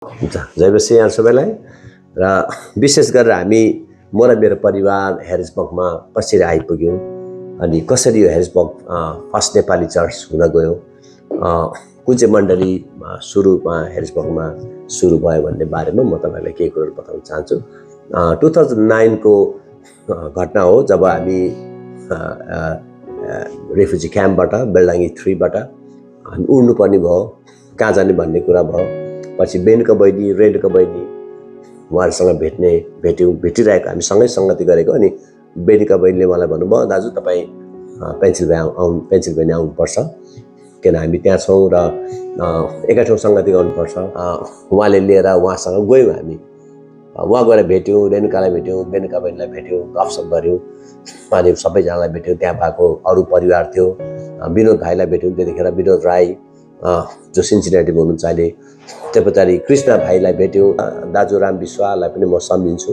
हुन्छ जय मसी यहाँ सबैलाई र विशेष गरेर हामी म र मेरो परिवार हेरिसबर्गमा कसरी आइपुग्यौँ अनि कसरी यो हेरिसबर्ग फर्स्ट नेपाली चर्च हुन गयो कुन चाहिँ मण्डलीमा सुरुमा हेरिसबर्गमा सुरु भयो भन्ने बारेमा म तपाईँलाई केही कुरो बताउन चाहन्छु। 2009 को घटना हो जब हामी रेफ्युजी क्याम्पबाट बेलडाङ्गी 3 बाट उड्नु पर्ने भयो, कहाँ जाने भन्ने कुरा भयो। पछि बेनुका बहिनी रेणुका बहिनी उहाँहरूसँग भेटिरहेको हामी सँगै सङ्गति गरेको। अनि बेनुका बहिनीले मलाई भन्नुभयो, दाजु तपाईँ पेन्सिल्भेनिया आउनुपर्छ, किन हामी त्यहाँ छौँ र एकै ठाउँ सङ्गति गर्नुपर्छ। उहाँले लिएर उहाँसँग गयौँ। हामी उहाँ गएर भेट्यौँ, रेणुकालाई भेट्यौँ, बेनुका बहिनीलाई भेट्यौँ, गफसप गऱ्यौँ अनि सबैजनालाई भेट्यौँ। त्यहाँ भएको अरू परिवार थियो, विनोद भाइलाई भेट्यौँ, त्यतिखेर विनोद राई जो सिन्सिनाटीमा हुनुहुन्छ अहिले। त्यो पछाडि कृष्ण भाइलाई भेट्यौँ, दाजु राम विश्वासलाई पनि म सम्झिन्छु,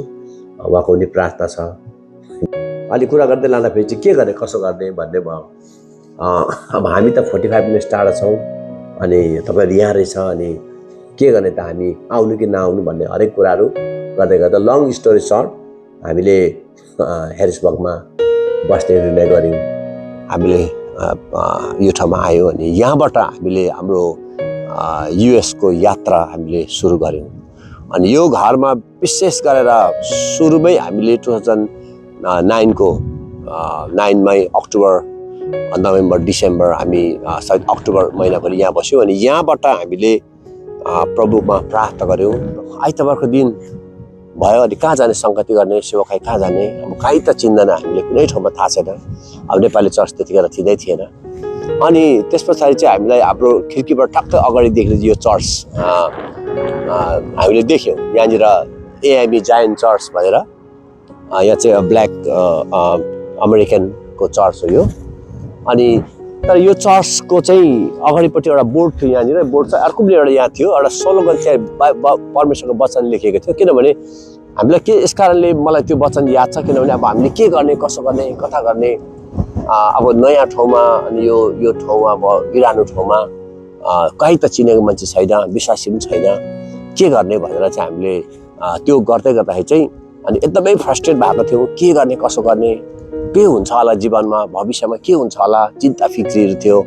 उहाँको पनि प्रार्थना छ। अलि कुरा गर्दै लाँदाखेरि चाहिँ के गर्ने कसो गर्ने भन्ने भयो। अब हामी त 45 मिनट टाढा छौँ अनि तपाईँहरू यहाँ रहेछ अनि के गर्ने त, हामी आउनु कि नआउनु भन्ने हरेक कुराहरू गर्दै गर्दा लङ स्टोरी सर्ट हामीले हेरिसबर्गमा बस्ने निर्णय गऱ्यौँ। हामीले यो ठाउँमा आयौँ अनि यहाँबाट हामीले हाम्रो US को यात्रा हामीले सुरु गऱ्यौँ। अनि यो घरमा विशेष गरेर सुरुमै हामीले 2009 को 9 मई अक्टोबर नोभेम्बर डिसेम्बर हामी सायद अक्टोबर महिनाभरि यहाँ बस्यौँ। अनि यहाँबाट हामीले प्रभुमा प्रार्थना गऱ्यौँ। आइतबारको दिन भयो, अनि कहाँ जाने सङ्गति गर्ने, सेवाकाई कहाँ जाने, अब कहीँ त चिन्दैन, हामीले कुनै ठाउँमा थाहा छैन। अब नेपाली चर्च त्यतिखेर थिँदै थिएन। अनि त्यस पछाडि चाहिँ हामीलाई हाम्रो खिड्कीबाट टक्कै अगाडि देख्ने यो चर्च हामीले देख्यौँ। यहाँनिर AIM जायन्ट चर्च भनेर, यहाँ चाहिँ ब्ल्याक अमेरिकनको चर्च हो यो। अनि तर यो चर्चको चाहिँ अगाडिपट्टि एउटा बोर्ड थियो, यहाँनिर बोर्ड चाहिँ अर्को एउटा यहाँ थियो, एउटा स्लोगन चाहिँ परमेश्वरको वचन लेखेको थियो। किनभने हामीलाई के यस कारणले मलाई त्यो वचन याद छ, किनभने अब हामीले के गर्ने, कसो गर्ने, कथा गर्ने, अब नयाँ ठाउँमा अनि यो ठाउँमा अब बिरानो ठाउँमा कहीँ त चिनेको मान्छे छैन, विश्वासी पनि छैन, के गर्ने भनेर चाहिँ हामीले त्यो गर्दै गर्दाखेरि चाहिँ अनि एकदमै फ्रस्ट्रेट भएको थियौँ। के गर्ने कसो गर्ने, के हुन्छ होला जीवनमा, भविष्यमा के हुन्छ होला, चिन्ता फिक्रीहरू थियो।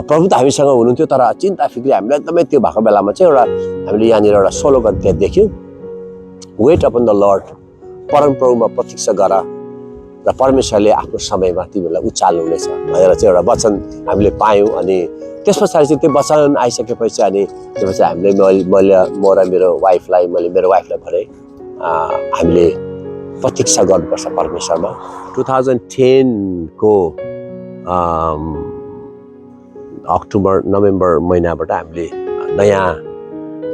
प्रभु त हामीसँग हुनुहुन्थ्यो, तर चिन्ता फिक्री हामीलाई एकदमै त्यो भएको बेलामा चाहिँ एउटा हामीले यहाँनिर एउटा स्लोगन त्यहाँ देख्यौँ, वेट अपन द लर्ड, परमप्रभुमा प्रतीक्षा गर र परमेश्वरले आफ्नो समयमा तिमीहरूलाई उचाल्नुहुनेछ भनेर चाहिँ एउटा वचन हामीले पायौँ। अनि त्यस पछाडि चाहिँ त्यो वचन आइसकेपछि अनि त्यसपछि हामीले म र मेरो वाइफलाई भने हामीले प्रतीक्षा गर्नुपर्छ परमेश्वरमा। 2010 को अक्टोबर नोभेम्बर महिनाबाट हामीले नयाँ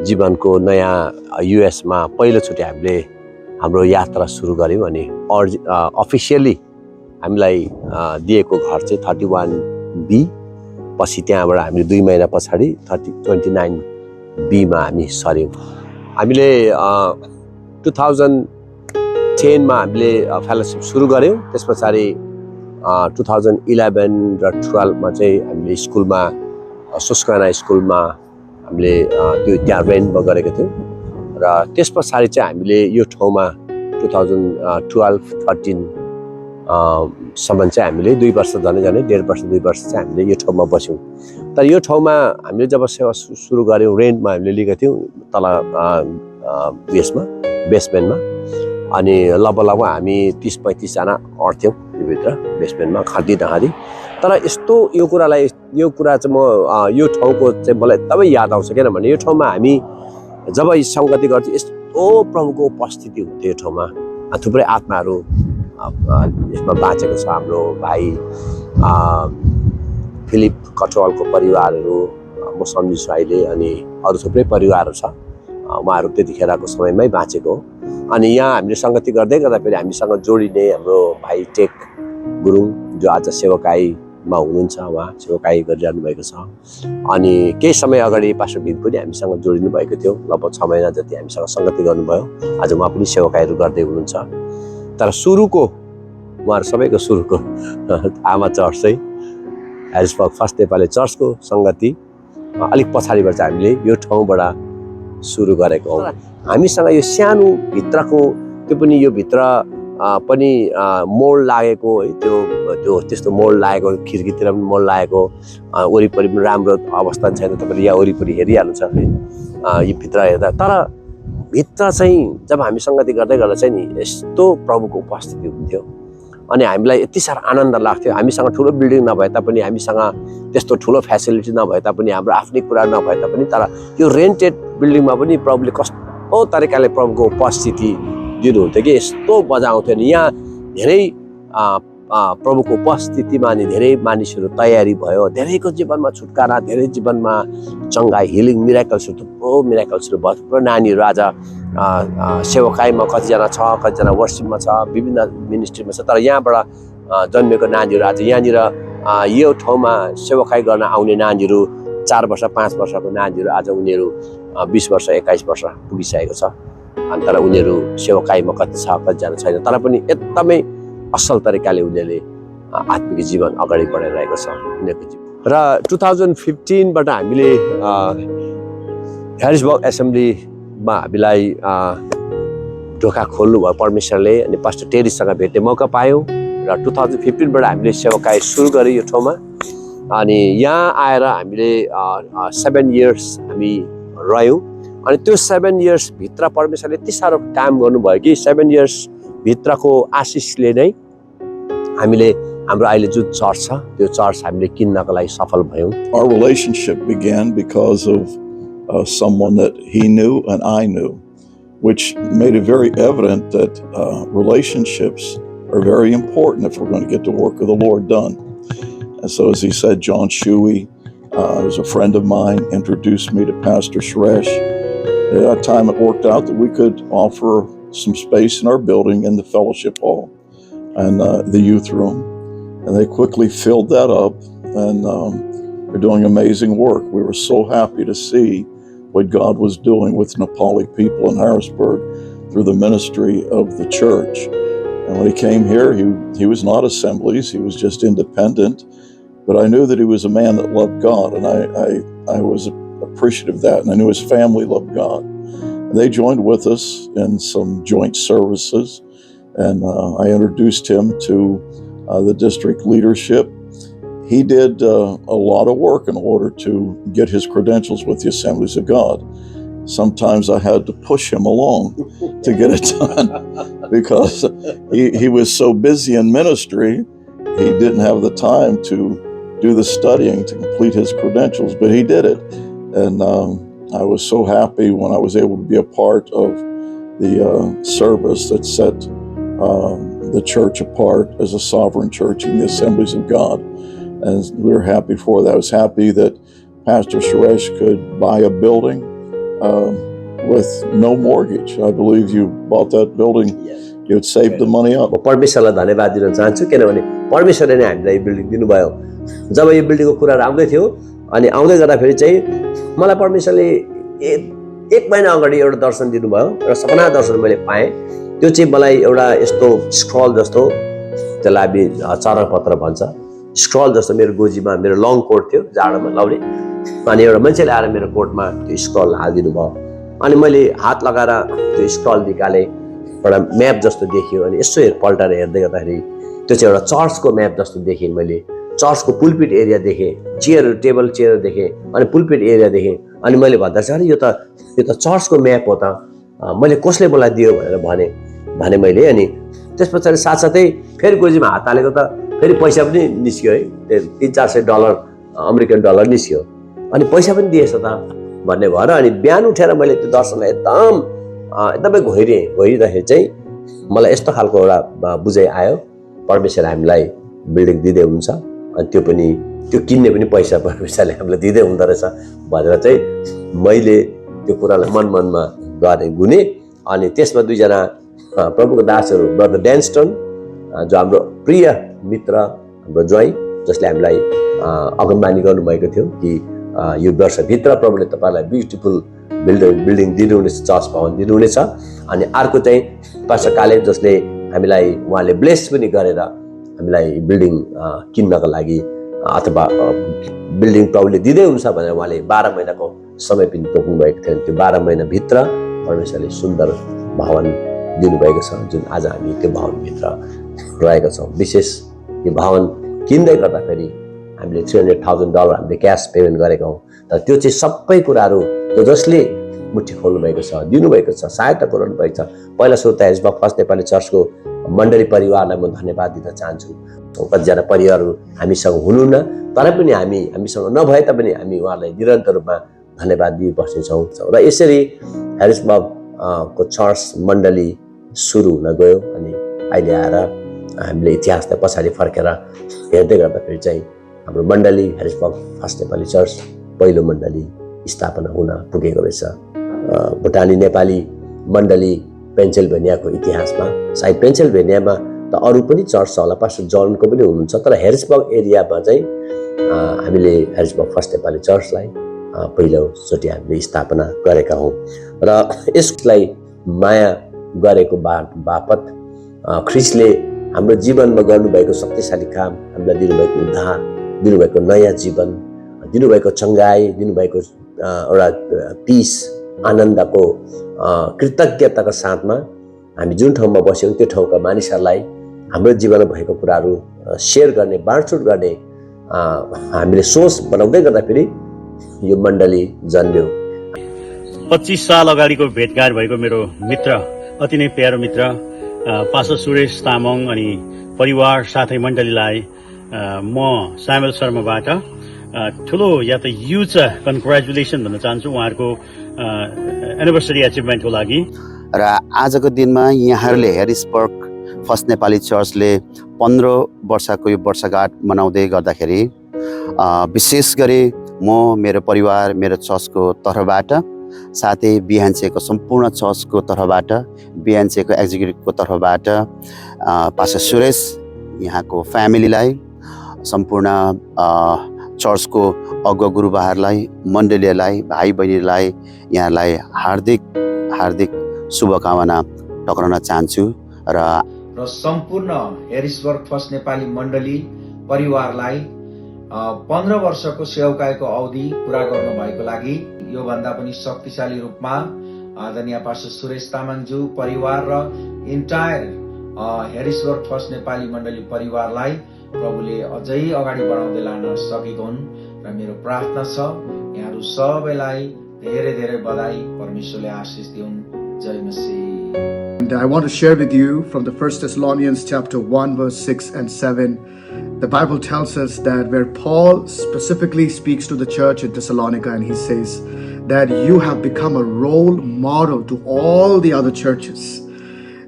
जीवनको नयाँ US मा पहिलोचोटि हामीले हाम्रो यात्रा सुरु गऱ्यौँ। अनि अफिसियली हामीलाई दिएको घर चाहिँ 31B, पछि त्यहाँबाट हामीले 2 महिना पछाडि 29B मा हामी सर्यौँ। हामीले 2010 मा हामीले फेलोसिप सुरु गऱ्यौँ। त्यस पछाडि 2011 र 12 मा चाहिँ हामीले स्कुलमा सुस्काना स्कुलमा हामीले त्यो त्यहाँ रेन्टमा गरेको थियौँ। र त्यस पछाडि चाहिँ हामीले यो ठाउँमा 2012-13 सम्म चाहिँ हामीले 2 वर्ष झनै 1.5 वर्ष 2 वर्ष चाहिँ हामीले यो ठाउँमा बस्यौँ। तर यो ठाउँमा हामीले जब सेवा सुरु गऱ्यौँ, रेन्टमा हामीले लिएको थियौँ तल बेसमेन्टमा। अनि लगभग हामी 30-35 जना अँट्थ्यौँ योभित्र बेसमेन्टमा खर्दी नखर्दी। तर यो कुरा चाहिँ यो ठाउँको चाहिँ मलाई एकदमै याद आउँछ, किनभने यो ठाउँमा हामी जब सङ्गति गर्थ्यौँ यस्तो प्रभुको उपस्थिति हुन्थ्यो। यो ठाउँमा थुप्रै आत्माहरू यसमा बाँचेको छ। हाम्रो भाइ फिलिप कटवालको परिवारहरू म सम्झिन्छु अहिले, अनि अरू थुप्रै परिवारहरू छ, उहाँहरू त्यतिखेरको समयमै बाँचेको हो। अनि यहाँ हामीले सङ्गति गर्दै गर्दा फेरि हामीसँग जोडिने हाम्रो भाइ टेक गुरुङ जो आज सेवाकाईमा हुनुहुन्छ, उहाँ सेवाकाई गरिरहनु भएको छ। अनि केही समय अगाडि पास्टर भीम पनि हामीसँग जोडिनु भएको थियो, लगभग 6 महिना जति हामीसँग सङ्गति गर्नुभयो। आज उहाँ पनि सेवाकाईहरू गर्दै हुनुहुन्छ। तर सुरुको उहाँहरू सबैको सुरुको आमा चर्च चाहिँ हेरिसबर्ग फर्स्ट नेपाली चर्चको सङ्गति अलिक पछाडिबाट चाहिँ हामीले यो ठाउँबाट सुरु गरेको हो। हामीसँग यो सानो भित्रको त्यो पनि यो भित्र पनि मोड लागेको है, त्यो त्यस्तो मोड लागेको, खिड्कीतिर पनि मोड लागेको, वरिपरि पनि राम्रो अवस्था छैन। तपाईँले यहाँ वरिपरि हेरिहाल्नुहुन्छ है यो भित्र हेर्दा। तर भित्र चाहिँ जब हामी सङ्गति गर्दै गर्दा चाहिँ नि यस्तो प्रभुको उपस्थिति हुन्थ्यो अनि हामीलाई यति साह्रो आनन्द लाग्थ्यो। हामीसँग ठुलो बिल्डिङ नभए तापनि, हामीसँग त्यस्तो ठुलो फेसिलिटी नभए तापनि, हाम्रो आफ्नै कुरा नभए तापनि, तर यो रेन्टेड बिल्डिङमा पनि प्रभुले कस्तो तरिकाले प्रभुको उपस्थिति दिनुहुन्थ्यो कि यस्तो मजा आउँथ्यो। नि यहाँ धेरै प्रभुको उपस्थितिमा नि धेरै मानिसहरू तयारी भयो, धेरैको जीवनमा छुटकारा, धेरै जीवनमा चङ्गाई, हिलिङ, मिराकल्सहरू, थुप्रो मिराकल्सहरू भयो। थुप्रो नानीहरू आज सेवाकाईमा कतिजना छ, कतिजना वर्सिपमा छ, विभिन्न मिनिस्ट्रीमा छ। तर यहाँबाट जन्मेको नानीहरू आज यहाँनिर यो ठाउँमा सेवाकाई गर्न आउने नानीहरू 4 वर्ष 5 वर्षको नानीहरू आज उनीहरू 20 वर्ष 21 वर्ष पुगिसकेको छ। अनि तर उनीहरू सेवाकाईमा कति छ, कतिजना छैन, तर पनि एकदमै असल तरिकाले उनीहरूले आत्मिक जीवन अगाडि बढाइरहेको छ उनीहरूको जीवन। र 2015बाट हामीले ह्यारिसबर्ग एसेम्ब्लीमा हामीलाई ढोका खोल्नुभयो परमेश्वरले, अनि पास्टर टेरीसँग भेट्ने मौका पायौँ। र 2015बाट हामीले सेवाकाई सुरु गऱ्यौँ यो ठाउँमा। अनि यहाँ आएर हामीले 7 इयर्स हामी रह्यौँ। अनि त्यो 7 इयर्स भित्र परमेश्वरले यति साह्रो काम गर्नुभयो कि 7 इयर्स भित्रको आशिषले नै हामीले हाम्रो अहिले जुन चर्च छ त्यो चर्च हामीले किन्नको लागि सफल भयौँ। Our relationship began because of someone that he knew and I knew, which made it very evident that relationships are very important if we're going to get the work of the Lord done. And so, as he said, John Shuey was a friend of mine, introduced me to Pastor Suresh. At that time, it worked out that we could offer some space in our building in the fellowship hall and the youth room. And they quickly filled that up, and they're doing amazing work. We were so happy to see what God was doing with Nepali people in Harrisburg through the ministry of the church. And when he came here, he was not assemblies, he was just independent. But I knew that he was a man that loved God, and I was appreciative of that, and I knew his family loved God. And they joined with us in some joint services, and I introduced him to the district leadership. He did a lot of work in order to get his credentials with the Assemblies of God. Sometimes I had to push him along to get it done because he was so busy in ministry, he didn't have the time to do the studying to complete his credentials, but he did it. And I was so happy when I was able to be a part of the service that set the church apart as a sovereign church in the Assemblies of God. And we were happy for that. I was happy that Pastor Suresh could buy a building with no mortgage. I believe you bought that building. Yes. You had saved the money up. परमेश्वरलाई धन्यवाद दिन चाहन्छु, किनभने परमेश्वरले नै हामीलाई यो building दिनुभयो। जब यो बिल्डिङको कुराहरू आउँदै थियो अनि आउँदै गर्दाखेरि चाहिँ मलाई परमेश्वरले 1 महिना अगाडि एउटा दर्शन दिनुभयो, एउटा सपना दर्शन मैले पाएँ। त्यो चाहिँ मलाई एउटा यस्तो स्क्रल जस्तो, त्यसलाई हामी चरणपत्र भन्छ, स्क्रल जस्तो मेरो गोजीमा मेरो लङ कोट थियो जाडोमा लाउने, अनि एउटा मान्छेले आएर मेरो कोटमा त्यो स्क्रल हालिदिनु भयो। अनि मैले हात लगाएर त्यो स्क्रल निकालेँ, एउटा म्याप जस्तो देखियो। अनि यसो पल्टाएर हेर्दै गर्दाखेरि त्यो चाहिँ एउटा चर्चको म्याप जस्तो देखेँ। मैले चर्चको पुलपिट एरिया देखेँ, टेबल चेयर देखेँ, अनि पुलपिट एरिया देखेँ। अनि मैले भन्दा चाहिँ यो त चर्चको म्याप हो त, मैले कसले मलाई दियो भनेर भने मैले। अनि त्यस पछाडि साथसाथै फेरि गोजीमा हात हालेको त फेरि पैसा पनि निस्क्यो है, $300-400 अमेरिकन डलर निस्क्यो। अनि पैसा पनि दिएछ त भन्ने भएर अनि बिहान उठेर मैले त्यो दर्शनलाई एकदमै घोरिँदाखेरि चाहिँ मलाई यस्तो खालको एउटा बुझाइ आयो, परमेश्वर हामीलाई बिल्डिङ दिँदै हुन्छ, अनि त्यो किन्ने पनि पैसा परमेश्वरले हामीलाई दिँदै हुँदो रहेछ भनेर चाहिँ मैले त्यो कुरालाई मनमा गुने। अनि त्यसमा 2 जना प्रभुको दासहरू, ब्रदर ड्यान्स्टन जो हाम्रो प्रिय मित्र, हाम्रो ज्वाइँ, जसले हामीलाई अगमबानी गर्नुभएको थियो कि यो वर्षभित्र प्रभुले तपाईँलाई ब्युटिफुल बिल्डिङ दिनुहुनेछ, चर्च भवन दिनुहुनेछ। अनि अर्को चाहिँ पास्टर कालेब, जसले हामीलाई उहाँले ब्लेस पनि गरेर हामीलाई बिल्डिङ किन्नको लागि अथवा बिल्डिङ प्रभुले दिँदै हुन्छ भनेर उहाँले 12 महिनाको समय पनि तोक्नु भएको थिएन। त्यो 12 महिनाभित्र परमेश्वरले सुन्दर भवन दिनुभएको छ, जुन आज हामी त्यो भवनभित्र रहेका छौँ। विशेष यो भवन किन्दै गर्दाखेरि हामीले $300,000 हामीले क्यास पेमेन्ट गरेका हौँ। तर त्यो चाहिँ सबै कुराहरू त्यो जसले मुठी खोल्नु भएको छ, दिनुभएको छ, सहायता पुर्याउनु भएको छ। पहिला सुरु त हेरिसबर्ग फर्स्ट नेपाली चर्चको मण्डली परिवारलाई म धन्यवाद दिन चाहन्छु। कतिजना परिवारहरू हामीसँग हुनुहुन्न, तर पनि हामीसँग नभए तापनि हामी उहाँलाई निरन्तर रूपमा धन्यवाद दिइबस्नेछौँ। र यसरी हेरिसबर्ग को चर्च मण्डली सुरु हुन गयो। अनि अहिले आएर हामीले इतिहासलाई पछाडि फर्केर हेर्दै गर्दाखेरि चाहिँ हाम्रो मण्डली हेरिसबर्ग फर्स्ट नेपाली चर्च पहिलो मण्डली स्थापना हुन पुगेको रहेछ। भुटानी नेपाली मण्डली पेन्सिल्भेनियाको इतिहासमा, सायद पेन्सिल्भेनियामा त अरू पनि चर्च छ होला, पास्टर जनको पनि हुनुहुन्छ, तर हेरिसबर्ग एरियामा चाहिँ हामीले हेरिसबर्ग फर्स्ट नेपाली चर्चलाई पहिलोचोटि हामीले स्थापना गरेका हौँ। र यसलाई माया गरेको बापत ख्रिस्टले हाम्रो जीवनमा गर्नुभएको शक्तिशाली काम, हामीलाई दिनुभएको उद्धार, दिनुभएको नयाँ जीवन, दिनुभएको चङ्गाई, दिनुभएको एउटा पिस, आनन्दको कृतज्ञताको साथमा हामी जुन ठाउँमा बस्यौँ त्यो ठाउँका मानिसहरूलाई हाम्रो जीवनमा भएको कुराहरू सेयर गर्ने, बाँडचुँड गर्ने हामीले सोच बनाउँदै गर्दाखेरि यो मण्डली जन्मियो। 25 साल अगाडिको भेटघाट भएको मेरो मित्र, अति नै प्यारो मित्र पास्टर सुरेश तामाङ अनि परिवार साथै मण्डलीलाई म सामुएल शर्माबाट ठुलो या त ह्युज कन्ग्रेचुलेसन भन्न चाहन्छु उहाँहरूको एनिभर्सरी एचिभमेन्टको लागि। र आजको दिनमा यहाँहरूले हेरिसबर्ग फर्स्ट नेपाली चर्चले 15 वर्षको यो वर्षगाँठ मनाउँदै गर्दाखेरि विशेष गरी म, मेरो परिवार, मेरो चर्चको तर्फबाट, साथै बिहान्सेको सम्पूर्ण चर्चको तर्फबाट, बिहान्सेको एक्जिक्युटिभको तर्फबाट पास्टर सुरेश यहाँको फ्यामिलीलाई, सम्पूर्ण चर्चको अगुवा गुरुबाहरूलाई, मण्डलीहरूलाई, भाइ बहिनीलाई यहाँलाई हार्दिक शुभकामना टक्राउन चाहन्छु। र सम्पूर्ण हेरिसबर्ग फर्स्ट नेपाली मण्डली परिवारलाई 15 वर्षको सेवकाईको अवधि पूरा गर्नु भएको लागि योभन्दा पनि शक्तिशाली रूपमा आदरणीय पास्टर सुरेश तामाङज्यू परिवार र इन्टायर हेरिसबर्ग फर्स्ट नेपाली मण्डली परिवारलाई प्रभुले अझै अगाडि बढाउँदै लान सकेको हुन्। र मेरो प्रार्थना छ यहाँहरू सबैलाई धेरै धेरै बधाई, परमेश्वरले आशिष दिउन्। जय मसीह। And I want to share with you from the 1 Thessalonians chapter 1 verse 6 and 7. The Bible tells us that where Paul specifically speaks to the church in Thessalonica, and he says that you have become a role model to all the other churches.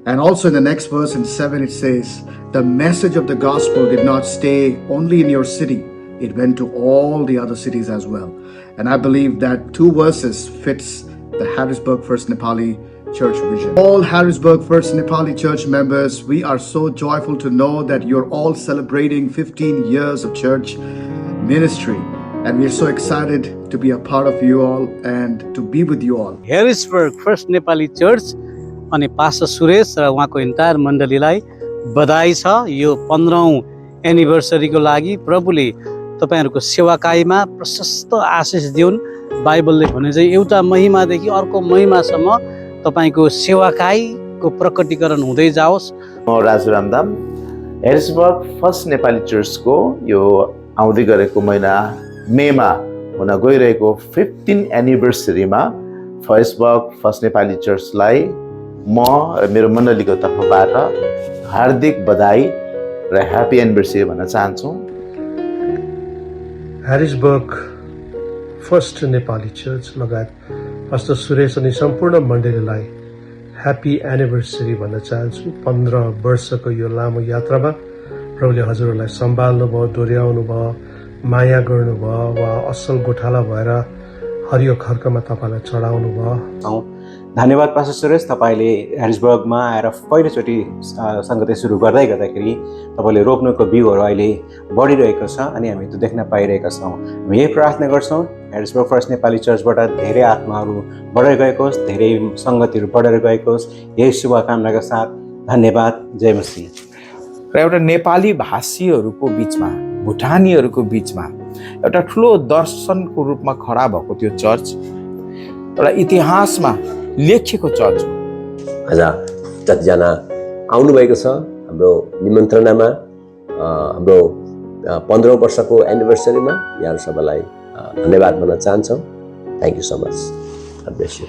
And also in the next verse in 7 it says, the message of the gospel did not stay only in your city, it went to all the other cities as well. And I believe that 2 verses fits the Harrisburg First Nepali Church vision. All Harrisburg First Nepali Church members, we are so joyful to know that you're all celebrating 15 years of church ministry. And we're so excited to be a part of you all and to be with you all. Harrisburg First Nepali Church अनि pastor Suresh र उहाँको entire मण्डलीलाई बधाई छ। यो 15औं एनिभर्सरीको लागि प्रभुले तपाईहरुको सेवाकाईमा प्रशस्त आशिष दिउन्। बाइबलले भने चाहिँ एउटा महिमादेखि अर्को महिमासम्म तपाईको सेवाकाईको प्रकटीकरण हुँदै जाओस्। म राजु रामदाम हेरिसबर्ग फर्स्ट नेपाली चर्चको यो आउँदै गरेको महिना मेमा हुन गइरहेको 15 एनिभर्सरीमा हेरिसबर्ग फर्स्ट नेपाली चर्चलाई म मेरो मण्डलीको तर्फबाट हार्दिक बधाई र ह्यापी एनिभर्सरी भन्न चाहन्छु। हेरिसबर्ग फर्स्ट नेपाली चर्च लगायत पास्टर सुरेश अनि सम्पूर्ण मण्डलीलाई ह्यापी एनिभर्सरी भन्न चाहन्छु। 15 वर्षको यो लामो यात्रामा प्रभुले हजुरहरूलाई सम्हाल्नु भयो, दोहोऱ्याउनु भयो, माया गर्नुभयो वा असल गोठाला भएर हरियो खर्कमा तपाईँलाई चढाउनु भयो। धन्यवाद पास्टर सुरेश, तपाईँले हेरिसबर्गमा आएर पहिलोचोटि सङ्गति सुरु गर्दाखेरि तपाईँले रोप्नुको बिउहरू अहिले बढिरहेको छ अनि हामी त्यो देख्न पाइरहेका छौँ। हामी यही प्रार्थना गर्छौँ हेरिसबर्ग फर्स्ट नेपाली चर्चबाट धेरै आत्माहरू बढेर गएको होस्, धेरै सङ्गतिहरू बढेर गएको होस्। यही शुभकामनाका साथ धन्यवाद। जय मसीह। र एउटा नेपाली भाषीहरूको बिचमा, भुटानीहरूको बिचमा एउटा ठुलो दर्शनको रूपमा खडा भएको त्यो चर्च एउटा इतिहासमा लेखिएको चर्च हो। आज जतिजना आउनुभएको छ हाम्रो निमन्त्रणामा, हाम्रो 15औं वर्षको एनिभर्सरीमा यहाँहरू सबैलाई धन्यवाद भन्न चाहन्छौँ। Thank you so much. God bless you.